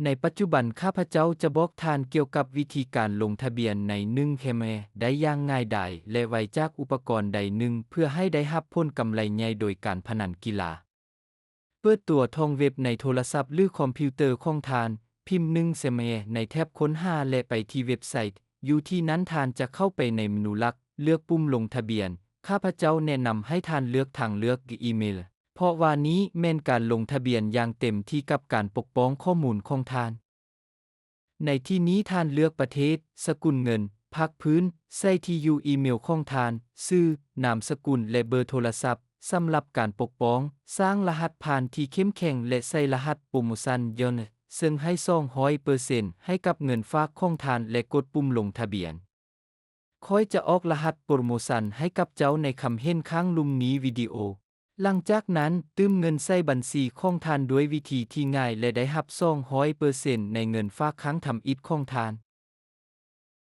ໃນປັດຈຸບັນ ຂ້າພະເຈົ້າຈະບອກທ່ານກ່ຽວກັບວິທີການລົງທະບຽນໃນໜຶ່ງແຄມແອໄດ້ຢ່າງງ່າຍດາຍ ແລະ ໄວຈາກອຸປະກອນໃດໜຶ່ງ ເພື່ອໃຫ້ໄດ້ຮັບຜົນກຳໄລໃຫຍ່ໂດຍການພະນັນກິລາ. ເປີດຕົວທອງເວັບໃນໂທລະສັບ ຫຼື ຄອມພິວເຕີຂອງທ່ານ, ພິມໜຶ່ງແຄມແອໃນແທັບຄົ້ນຫາ ແລະ ໄປທີ່ເວັບໄຊ. ຢູ່ທີ່ນັ້ນທ່ານຈະເຂົ້າໄປໃນເມນູຫຼັກ, ເລືອກປຸ່ມລົງທະບຽນ. ຂ້າພະເຈົ້າແນະນຳໃຫ້ທ່ານເລືອກທາງເລືອກອີເມລ, ເພາະວ່ານີ້ແມ່ນການລົງທະບຽນຢ່າງເຕັມທີ່ກັບການປົກປ້ອງຂໍ້ມູນຂອງທ່ານ. ໃນທີ່ນີ້ທ່ານເລືອກປະເທດ, ສະກຸນເງິນ, ພາກພື້ນ, ໃສ່ທີ່ຢູ່ອີເມລຂອງທ່ານ, ຊື່, ນາມສະກຸນ ແລະ ເບີໂທລະສັບ. ສຳລັບການປົກປ້ອງ, ສ້າງລະຫັດຜ່ານທີ່ເຂັ້ມແຂງ ແລະ ໃສ່ລະຫັດໂປຣໂມຊັນຍ້ອນ, ເຊິ່ງໃຫ້ສອງຮ້ອຍເປີເຊັນໃຫ້ກັບເງິນຝາກຂອງທ່ານ ແລະ ກົດປຸ່ມລົງທະບຽນ. ຂ້ອຍຈະອອກລະຫັດໂປຣໂມຊັນໃຫ້ກັບເຈົ້າໃນຄຳເຫັນຂ້າງລຸ່ມນີ້ວິດີໂອ. ຫຼັງຈາກນັ້ນ, ຕື່ມເງິນໃສ່ບັນຊີຂອງທ່ານດ້ວຍວິທີທີ່ງ່າຍ ແລະ ໄດ້ຮັບສອງຮ້ອຍເປີເຊັນໃນເງິນຝາກຄັ້ງທຳອິດຂອງທ່ານ.